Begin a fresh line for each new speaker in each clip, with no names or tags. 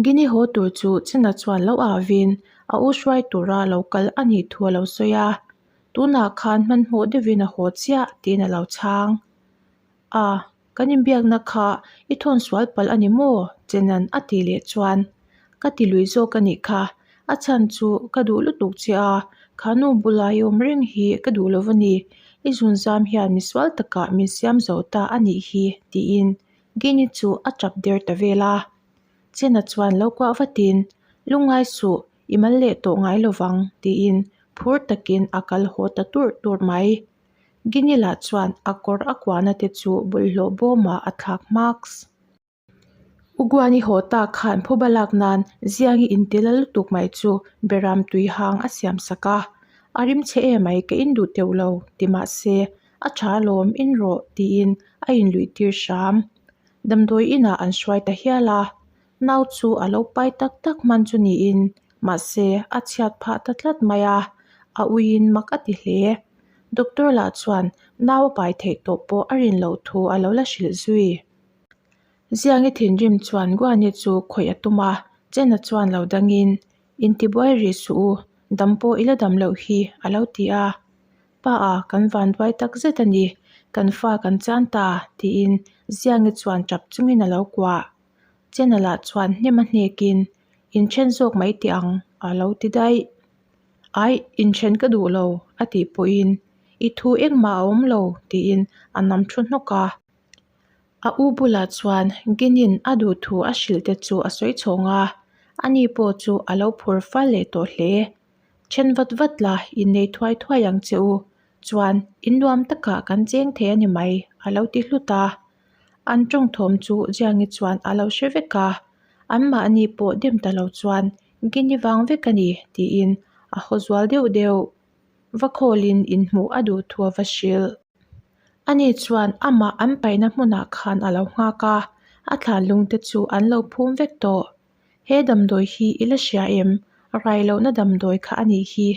Gini haw tur chu Chena chuan lo avin a u hruai tura lo kal a nih thu a lo sawi a, tunah khan hmanhmawh deuhin a haw chiah tiin a lo chhang. A, kan inbiakna kha i thawn sual palh a ni maw? Chena'n a tih leh chuan ka ti lui zawk a nih kha, a chhan chu ka duh lutuk che a, kha nu bula i awm reng hi ka duh lo a ni, i zunzam hian misual takah min siam zo ta a nih hi tiin Gini chu a tap der ta vel a. Chena chuan lo kuah vatin, Lungngai suh, i mal leh tawh ngai lo vang, tiin phur takin a kal haw ta turh turh mai. Gini lah chuan a kawr a kuahna te chu bawlhhlawh bawmah a thlak hmaks. Uguani haw ta khan phuba lak nan Ziangi intila lutuk mai chu Beram tui hang a siam sak a. A rim chhe emai ka induh teuh lo, ti mahse A tha alawm, in rawh, tiin a inluih tir hram. Damdawi inah an hruai ta hial a, nau chu a lo pai tak tak hman chu niin, mahse a chhiat phah ta tlat mai a, a uiin mak a ti hle. Doctor lah chuan nau a pai theih tawh pawh a rin loh thu a lo la hrilh zui. Ziangi thinrim chuan Guani chu khawih a tum a, Chena chuan lo dangin, Intibuai rih suh u, dam pawh i la dam loh hi, a lo ti a. Pa a, kan van duai tak zet a ni, kan fa kan chan ta, tiin Ziangi chuan tap chungin a lo kuah. Chena lah chuan hnem a hnekin, Inthen zawk mai teh ang, a lo ti daih. Aih, inthen ka duh lo, a tih pawhin, I thu engmah a awm lo, tiin a nam thu hnawk a. A u bulah chuan Ginin a duh thu a hrilh te chu a sawi chhawng a, ani pawh chu a lo phur fal leh tawh hle. Then vat vat la, innei thuai thuai ang che u. Chuan, in nuam takah kan cheng thei a ni mai, a lo ti hlut a. An tawng thawm chu Jiangi chuan a lo hre vek a, anmahni pawh dem ta lo chuan Gini vang vek a ni, tiin a haw zual deuh deuh. Va khawlin inhmuh a duh thu a va hrilh. Ani chuan amah an paihna hmunah khan a lo nghak a, a thlan lungte chu an lo phum vek tawh. He damdawi hi i la hria em? Rai lohna damdawi kha a nih hi.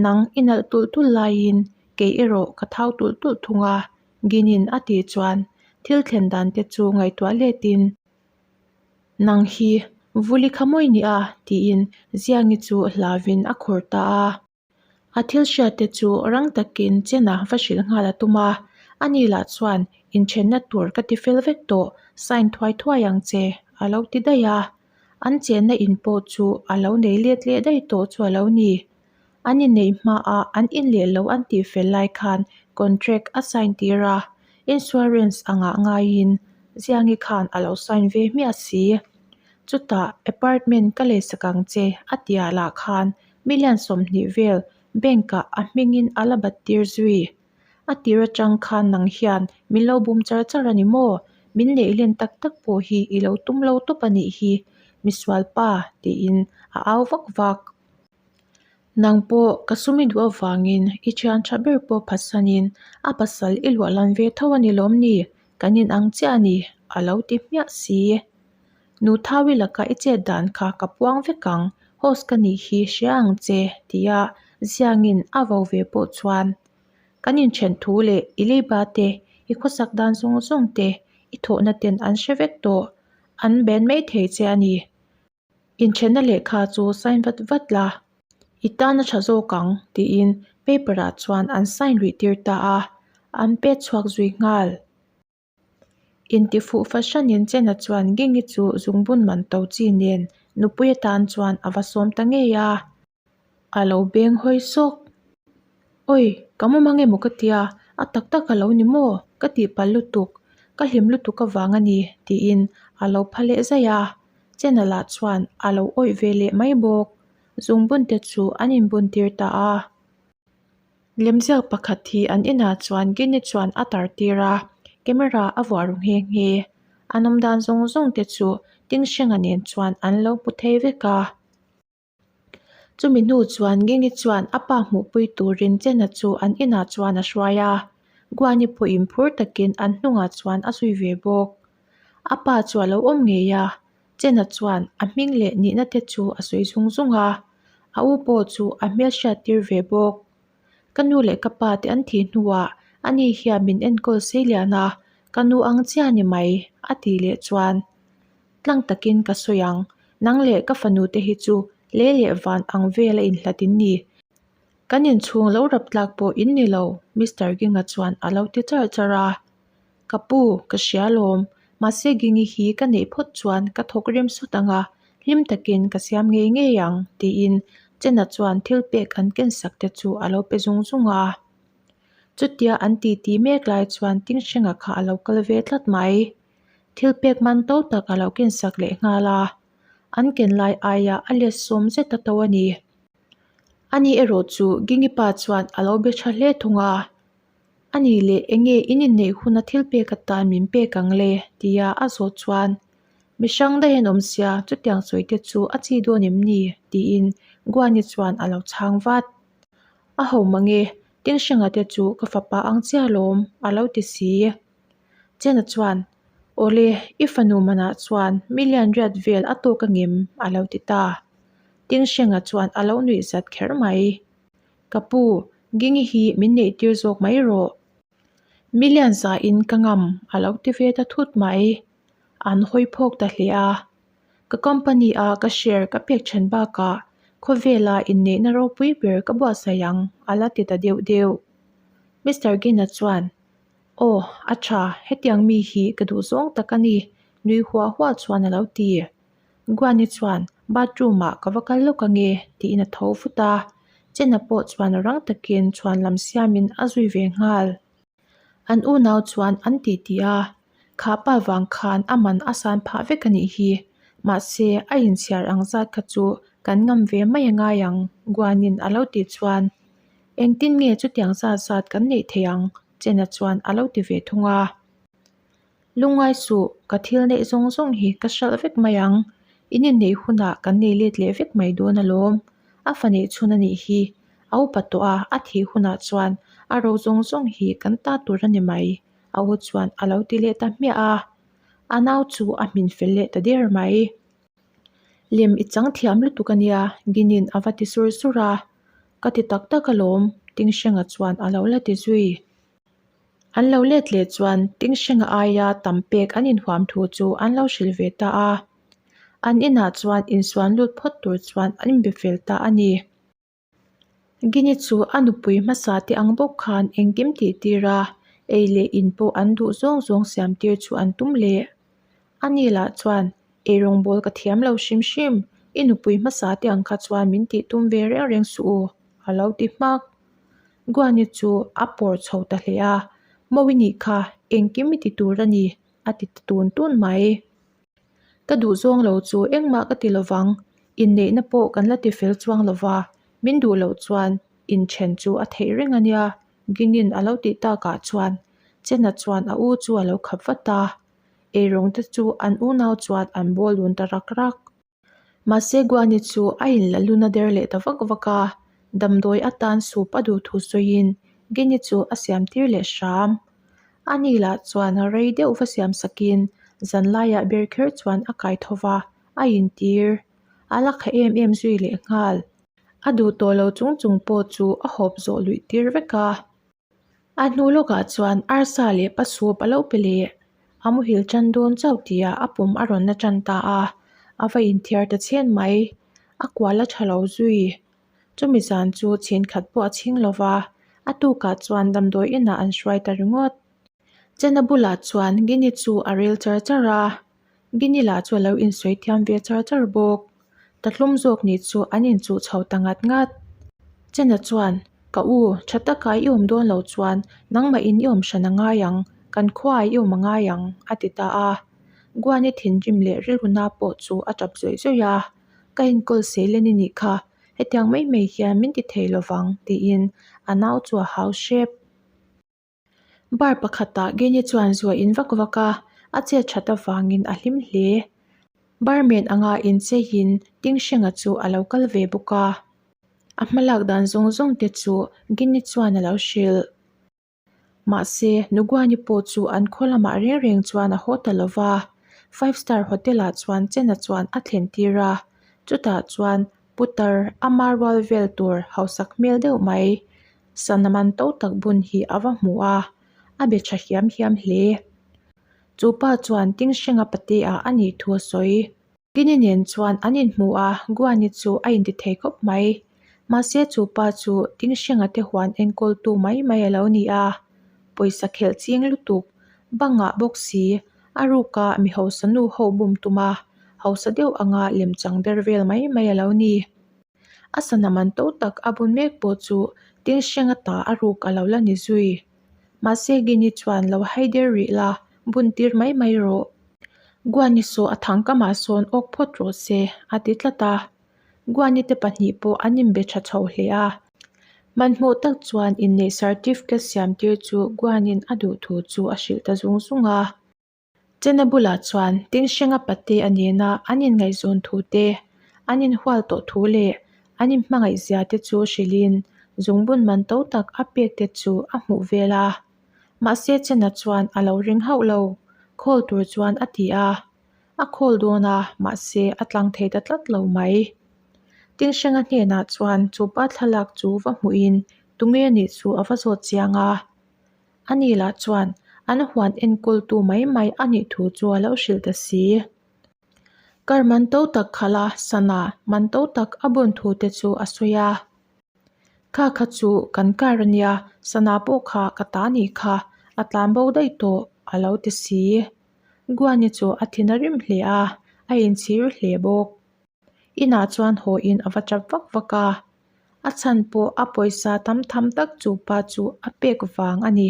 Nang i nalh tulh tulh laiin kei erawh ka thau tulh tulh thung a, Ginin a tih chuan thil thlen dan te chu ngaihtuah letin, Nang hi Vuli kha mawi nia tiin Ziangi chu hlauvin a khur ta a. A thil hriat te chu rang takin Chena va hrilh nghal a tum a, ani lah chuan inthenna tur ka ti fel vek tawh, sign thuai thuai ang che a lo ti daih a. An chenna in pawh chu a lo nei let leh daih tawh chu a lo ni. An inneih hmaah an in leh lo an tih fel lai khan contract a sign tir a, insurance angah ngaiin Ziangi khan a lo sign ve hmiah si. Chutah apartment ka leisak ang che a tihah lah khan Million 20 vel bank ah a hmingin a la bat tir zui. A tir atang khan nang hian min lo bum char char a ni maw? Min neih len tak tak pawh hi i lo tum lo tawp a nih hi, misual pa tiin a au vak vak. Nang pawh ka sum i duh avangin i thian tha ber pawh phatsanin a pasal i luah lan ve tho a ni lawm ni? Kan inang chiah a ni, a lo ti hmiah si. Nu Thawi laka i chet dan kha ka puang vek ang, host ka nih hi hria ang che, tia Ziangin a vo ve pawh chuan kan inthen thu leh i leiba te, i khawsak dan zawng zawng te, i thawhna ten an hre vek tawh, an ben mai thei che a ni. Inthenna lehkha chu sign vat vat la, i tan a tha zawk ang, tiin paper ah chuan an sign luih tir ta a, an pet chhuak zui nghal. Intifuh fahranin Chena chuan Gingi chu zungbun man to chi nen nupui atan chuan a va sawm ta ngei a. A lo beng hawi sawk. Awi, ka mu mang emaw ka tia, a tak tak a lo ni maw? Ka tihpalh lutuk, ka hlim lutuk avang a ni, tiin a lo pha leh zaih a. Chena lah chuan a lo awih ve leh mai bawk. Zungbun te chu an inbun tir ta a. Lemziak pakhat hi an inah chuan Gini chuan a tar tir a, camera a vuah ru nghe nghe. An awm dan zawng zawng te chu Tingsheng-a nen chuan an lo hmu thei vek a. Chumi hnu chuan Gini chuan a pa hmuhpui turin Chena chu an inah chuan a hruai a, Guani pawhin phur takin an hnungah chuan a zui ve bawk. A pa chu a lo awm ngei a, Chena chuan a hming leh nihna te chu a sawi zung zung a, a u pawh chu a hmel hriat tir ve bawk. Ka nu leh ka pa te an thih hnuah ani hian min enkawl sei lian a, ka nu ang chiah a ni mai, a tih leh chuan tlang takin ka sawi ang. Nang leh ka fanu te hi chu lei leh van ang vel a inhlat in ni. Kan inchhung lo rap tlak pawh in ni lo, Mister Ginga chuan a lo ti charh charh a. Ka pu, ka hria lawm. Mahse Gingi hi ka neih phawt chuan ka thawk rem sawt ang a, hlim takin ka siam ngei ngei ang, tiin Chena chuan thil pek an ken sak te chu a lo pe zung zung a. Chutia an titi mek lai chuan Tinghrenga kha a lo kal ve tlat mai. Thil pek man to tak a lo ken sak leh nghal a, an ken lai aia a let sawm zet a to a ni. Ani erawh chu Gingi pa chuan a lo be tha hle thung a, Ani leh enge in inneih huna thil pek atan min pek ang le? tia a zawh chuan Mi hrang daih an awm sia, chutiang sawi te chu a chi dawn em ni? tiin Guani chuan a lo chhang vat. A ho mange, Tinghrenga te chu ka fapa ang chiah alawm, a lo ti si. Chena chuan, Awle, i fanu manah chuan million riat vel a tawk angem? a lo ti ta. Tinghrenga chuan a lo nuih zat kher mai. Ka pu, Gingi hi min neih tir zawk mai rawh. Million zain ka ngam, a lo ti ve ta thut mai. An hawi phawk ta hle a. Ka company a ka share ka pek then bakah khawvela inneihna ropui ber ka buatsaih ang, a la ti ta deuh deuh. Mister Gina chuan, Aw, a tha, hetiang mi hi ka duh zawng tak a ni, nui huah huah chuan a lo ti. Guani chuan, Bathroom ah ka va kal lawk ange, tiin a tho vut a. Chena pawh chuan rang takin chhuan lam siamin a zui ve nghal. An unau chuan an ti ti a, Kha pa vang khan a man a san phah vek a nih hi. Mahse, a inchhiar ang zat kha chu kan ngam ve mai a ngai ang, Guanin a lo tih chuan. Engtin nge chutiang zat zat kan neih theih ang? Chena chuan a lo ti ve thung a. Lungngai suh, ka thil neih zawng zawng hi ka hralh vek mai ang. In inneih hunah kan nei let leh vek mai dawn alawm. A fa neih chhun a nih hi. A upa tawh a, a thih hunah chuan a ro zawng zawng hi kan ta tur a ni mai, a u chuan a lo ti leh ta hmiah a. A nau chu a hmin fel leh ta der mai. Lem i chang thiam lutuk a nia, Ginin a va ti sur sur a. Ka ti tak tak alawm, Tinghrenga chuan a lo la ti zui. An lo let leh chuan Tinghrenga aia tam pek an inhuam thu chu an lo hrilh ve ta a. An inah chuan insuan lut phawt tur chuan an inbe fel ta a ni. Gini chu a nupui hmasa te ang bawk khan engkim tih tir a, ei leh in pawh an duh zawng zawng siam tir chu an tum leh. Ani lah chuan, Eirawngbawl ka thiam lo hrim hrim, i nupui hmasa te ang kha chuan min tih tum ve reng reng suh u, a lo ti hmak. Guani chu a pawr chho ta hle a, Mawi nih kha engkim i ti tur a ni, a ti ta tun tun mai. Ka duh zawng lo chu engmah ka ti lovang, inneihna pawh kan la ti fel chuang lova, min duh loh chuan inthen chu a theih reng a nia, Ginin a lo tih takah chuan Chena chuan a u chu a lo khap vat a, eirawng te chu an unau chuan an bawl dun ta rak rak. Mahse Guani chu a inla luna der leh ta vak vak a, damdawi atan sup a duh thu sawiin Gini chu a siam tir leh hram. Ani lah chuan rei deuh va siam sakin zanlaiah ber kher chuan a kai tho va, a intir. A la kha em em zui leh nghal. A duh tawh lo chung chung pawh chu a hawp zawh luih tir vek a. A hnu lawkah chuan arsa leh pasup a lo pe leh. A muhil tan dawn chauh tihah a pum a rawn la tan ta a, a va inthiar ta chhen mai. A kual a tha lo zui. Chumi zan chu chhin khat pawh a chhing lo va, a tukah chuan damdawi inah an hruai ta ringawt. Chena bulah chuan Gini chu a rel char char a, Gini lah chu a lo insawi thiam ve char char bawk. Tahlum zawk ni chu an inchuh chho ta ngat ngat. Chena chuan, Ka u, tha taka i awm dawn lo chuan nangmah in i awm hran a ngai ang, kan khuaah i awm a ngai ang, a ti ta a. Guani thinrim leh rilru na pawh chu a tap zawih zawih a, Ka enkawl seilen i nih kha, hetiang mai mai hian min ti thei lovang, tiin a nau chu a hau hrep. Bar pakhatah Genie chuan zua in vak vak a, a chet that avangin a hlim hle. Barman anga incheiin Tinghrenga chu a lo kal ve bawk a. A hmalak dan zawng zawng te chu Genie chuan a lo hrilh. Mahse, Nuguani pawh chu an khaw lamah reng reng chuan a haw ta lo va. Five Star Hotel-ah chuan Chena chuan a thlen tir a, chutah chuan putar ama rual vel tur hausak hmel deuh mai Sana man to tak bun hi a va hmu a, a be tha hiam hiam hle. Chu pa chuan Tinghrenga patea a nih thu a sawi. Gini nen chuan an inhmu a, Guani chu a inti thei khawp mai. Mahse chu pa chu Tingsheng-a te huan enkawltu mai mai a lo ni a, pawisa khelh ching lutuk, bangah bawk si, a ruka mi hausa nu ho bum tum a, hausa deuh anga lemchang der vel mai mai a lo ni. A sana man to tak a bun mek pawh chu Tingsheng-a ta a ruk a lo la ni zui. Mahse Gini chuan lo hai der rih la, bun tir mai mai rawh. Guani saw a thang kamah sawn awk phawt rawh se, a ti tlat a. Guani te pahnih pawh an inbe tha chho hle a. Hmanhmawh tak chuan inneih certificate siam tir chu Guanin a duh thu chu a hrilh ta zung zung a. Chena bulah chuan Tingsheng-a pate a nena an inngaihzawn thu te, an inhual tawh thu leh an inhmangaih zia te chu hrilhin zungbun man to tak a pek te chu a hmuh vel a. Mahse Chena chuan a lo ring hauh lo, call tur chuan a ti a. A call dawn a, mahse a tlang thei ta tlat lo mai. Tingsheng-a hnenah chuan chupa thlalak chu va hmuhin tunge nih chu a va zawt chiang a. Ani lah chuan an huan enkawltu mai mai a nih thu chu a lo hrilh ta si. Kar man to tak khalh a, sana man to tak a bun thu te chu a sawi a. Kha kha chu kan kar a nia, sana pawh kha ka ta nih kha, a tlan bo daih tawh a lo ti si. Guani chu a thin a rim hle a, a inchhir hle bawk. Inah chuan haw in a va tap vak vak a, a chhan pawh a pawisa tam tham tak chu pa chu a pek vang a ni.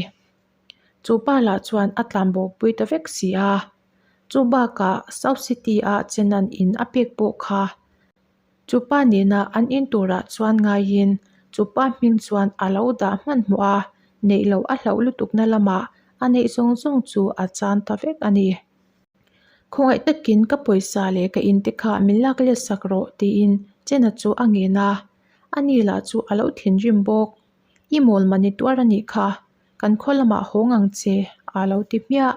Chu pa lah chuan a tlanbo pui ta vek si a, chu bakah South City ah Chenan in a pek pawh kha chu pa nena an in turah chuan ngaiin chu pa hming chuan a lo dah hmanhmawh a, neih loh a hlauh lutukna lamah a neih zawng zawng chu a chan ta vek a ni. Khawngaih takin ka pawisa leh ka inte kha min lak let sak rawh tiin Chena chu a ngen a, ani lah chu a lo thinrim bawk. I mawl mani tuar a nih kha, kan khaw lamah hawng ang che a lo ti hmiah.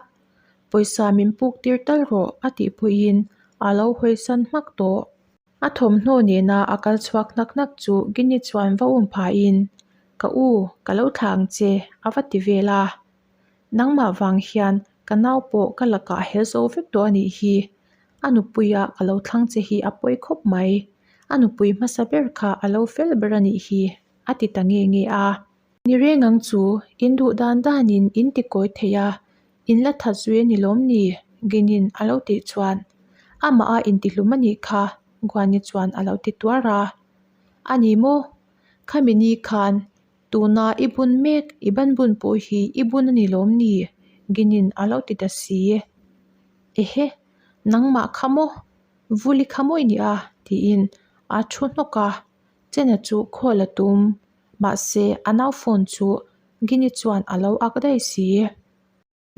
Pawisa min puk tir tal rawh a tih pawhin a lo hawisan hmak tawh. A thawmhnaw nena a kal chhuak hnak hnak chu Gini chuan va um phahin, Ka u, ka lo thlah ang che a va ti vel a. Nangmah vang hian ka nau pawh ka lakah hel zo vek tawh a nih hi. A nupuia ka lo thlang che hi a pawi khawp mai. A nupui hmasa ber kha a lo fel ber a nih hi, a ti ta nge nge a. Ni reng ang chu, in duh dan danin in ti kawi thei a, in la that zui a ni lawm ni? Ginin a lo tih chuan, Amah a intihlum a nih kha, Guani chuan a lo ti tuar a. A ni maw? Khami ni khan Tuna i bun mek, i ban bun pawh hi i bun a ni lawm ni? Ginin a lo ti ta si. Ehe, nangmah kha maw? Vuli kha maw i nih a? tiin a thu hnawk a, Chena chu call a tum. Mahse, a nau phone chu Gini chuan a lo ak daih si.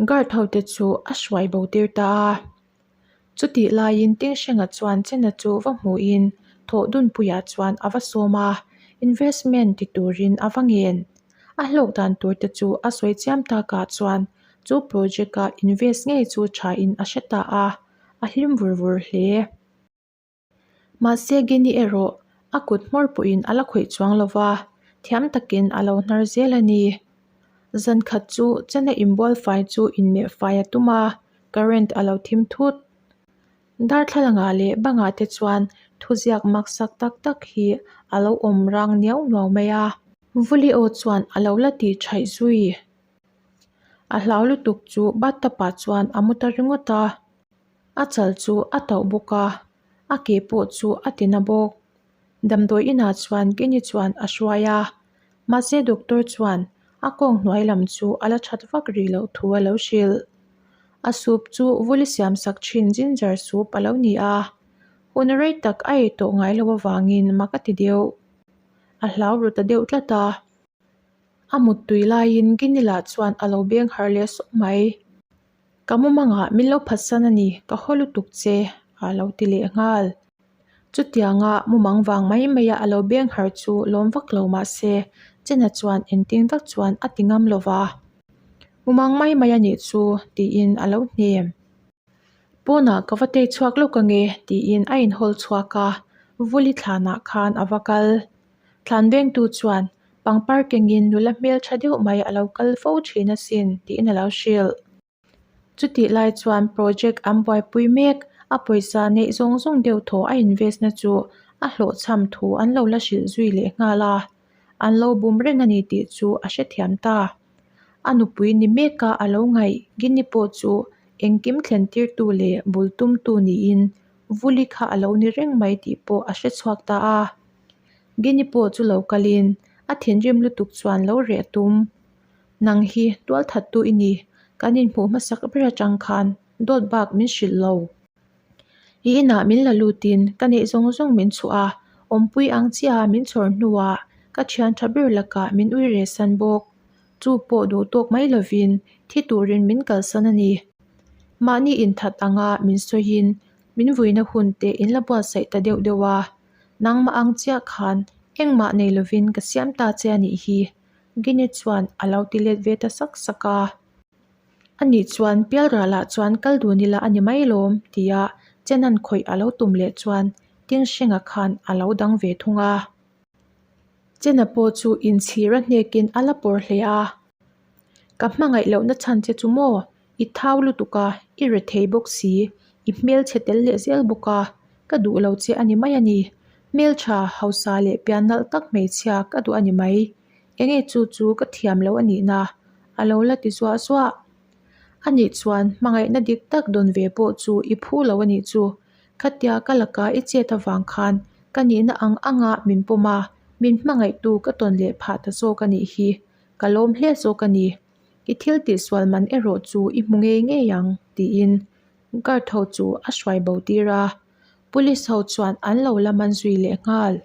Guard ho te chu a hruai bo tir ta a. Chutih laiin Tingsheng-a chuan Chena chu va hmuhin thawh dunpuiah chuan a va sawm a, investment ti turin a va ngen. A hlawk dan tur te chu a sawi chiam takah chuan chu project-a invest ngei chu thain a hre ta a, a hlim vur vur hle. Mahse Gini erawh a kut hmawr pawhin a la khawih chuang lo va, thiam takin a lo hnar zel a ni. Zan khat chu Chennai inbual fai chu inmeh fai a tum a, current a lo thim thut. Darthlalangah leh bangah te chuan thuziak maksak tak tak hi a lo awm rang niau nuau mai a. Vuli aw chuan a lo la tih thaih zui. A hlau lutuk chu bathtub ah chuan a mu ta ringawt a. A chal chu a tauh bawk a, a ke pawh chu a ti na bawk. Damdawi inah chuan Kenny chuan a hruai a, mahse doctor chuan a kawng hnuai lam chu a la that vak rih loh thu a lo hrilh. A soup chu vuli siam sak thin ginger soup a lo ni a, hun rei tak a ei tawh ngai loh avangin mak a ti deuh. A hlau ru ta deuh tlat a. A muttui laiin Kenny lah chuan a lo beng harh leh sawk mai. Ka mumangah min lo phatsan a ni, ka haw lutuk che, a lo ti leh nghal. Chutianga mumang vang mai maia a lo beng har chu lawm vak lo mah se, Chena chuan engtin vak chuan a ti ngam lo va. Mumang mai mai a nih chu, tiin a lo hnem. Pawnah ka va tei chhuak lawk ange, tiin a inhawl chhuak a, Vuli thlanah khan a va kal. Thlan vengtu chuan pangpar kengin nula hmel tha deuh mai a lo kal fo thin asin tiin a lo hrilh. Chutih lai chuan project an buaipui mek. A pawisa neih zawng zawng deuh thaw a invest na chu a hlawhchham thu an lo la hrilh zui leh nghal a, an lo bum reng a ni tih chu a hrethiam ta. A nupui ni meka a lo ngaih Gini pawh chu engkim thlen tirtu leh bul tumtu niin Vuli kha a lo ni reng mai tih pawh a hrechhuak ta a. Gini pawh chu lo kalin a thinrim lutuk chuan lo reh tum. Nang hi tualthattu i ni, kan inhmuh hmasak ber atang khan dawt bak min hrilh lo. I inah min la lutin ka neih zawng zawng min chhuah a, awmpui ang chiaha min chhawr hnuah ka thian tha ber lakah min ui reh san bawk. Chu pawh duh tawk mai lovin thi turin min kalsan a ni. Mahni inthat anga min sawiin min vuina hun te in la buatsaih ta deuh deuh a, nangmah ang chiah khan engmah nei lovin ka siam ta che a nih hi, Gini chuan a lo ti let ve ta sak sak a. Ani chuan Pialralah chuan kal dun ila a ni mai lawm tia Chenan khawih a lo tum leh chuan Tinghrenga khan a lo dang ve thung a. Chena pawh chu inchhir a hnekin a la pawr hle a. Ka hmangaih lohna chhan che chu maw? I thau lutuk a, i re thei bawk si, i hmelchhe tel leh zel bawk a, ka duh lo che a ni mai a ni. Hmeltha, hausa leh pian nalh tak hmeichhia ka duh a ni mai. Enge chu chu ka thiam lo a nihna? A lo la ti zuah zuah. A nih chuan hmangaihna dik tak dawn ve pawh chu i phu lo a nih chu. Khatia ka laka i chet avang khan ka nihna ang anga min pawm a, min hmangaihtu ka tawn leh phah ta zawk a nih hi. Ka lawm hle zawk a ni. I thil tihsual man erawh chu i hmu ngei ngei ang, tiin guard ho chu a hruai bo tir a. Police ho chuan an lo la man zui leh nghal.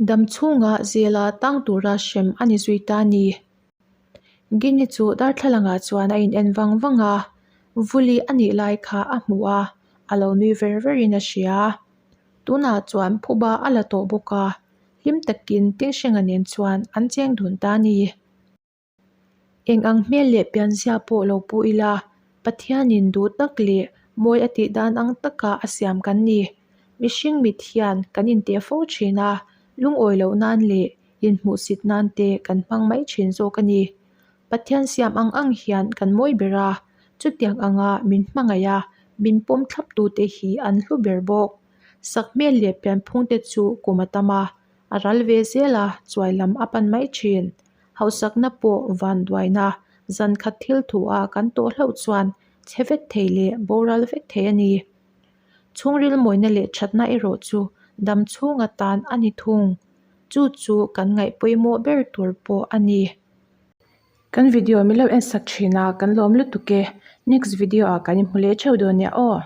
Dam chhunga zela tang tura hrem a ni zui ta ni. Gini chu darthlalangah chuan a in en vang vang a, Vuli a nih lai kha a hmu a, a lo nui ver verin a hria. Tunah chuan phuba a la tawh bawk a, hlim takin Tinghrenga nen chuan an cheng dun ta a ni. Eng ang hmel leh pianzia pawh lo pu ila, Pathianin duh tak leh mawi a tih dan ang taka a siam kan ni. Mihring mit hian kan inteh fo thin a, lungawi loh nan leh inhmuhsit nan te kan hmang mai thin zawk a ni. Pathian siam ang ang hian kan mawi ber a, chutiang anga min hmangaih a, min pawm thlap tute hi an hlu ber bawk. Sak hmel leh pianphung te chu kum a tam a, a ral ve zel a, chuai lam a pan mai thin. Hausakna pawh vanduaina zan khat thil thu a kan tawh hlauh chuan chhe vek thei leh boral vek thei a ni. Chhungril mawina leh thatna erawh chu dam chhung atan a ni thung. Chu chu kan ngaih pawimawh ber tur pawh a ni. Kan video min lo en sak thin a, kan lawm lutuk e. Next video ah kan inhmu leh theuh dawn nia aw.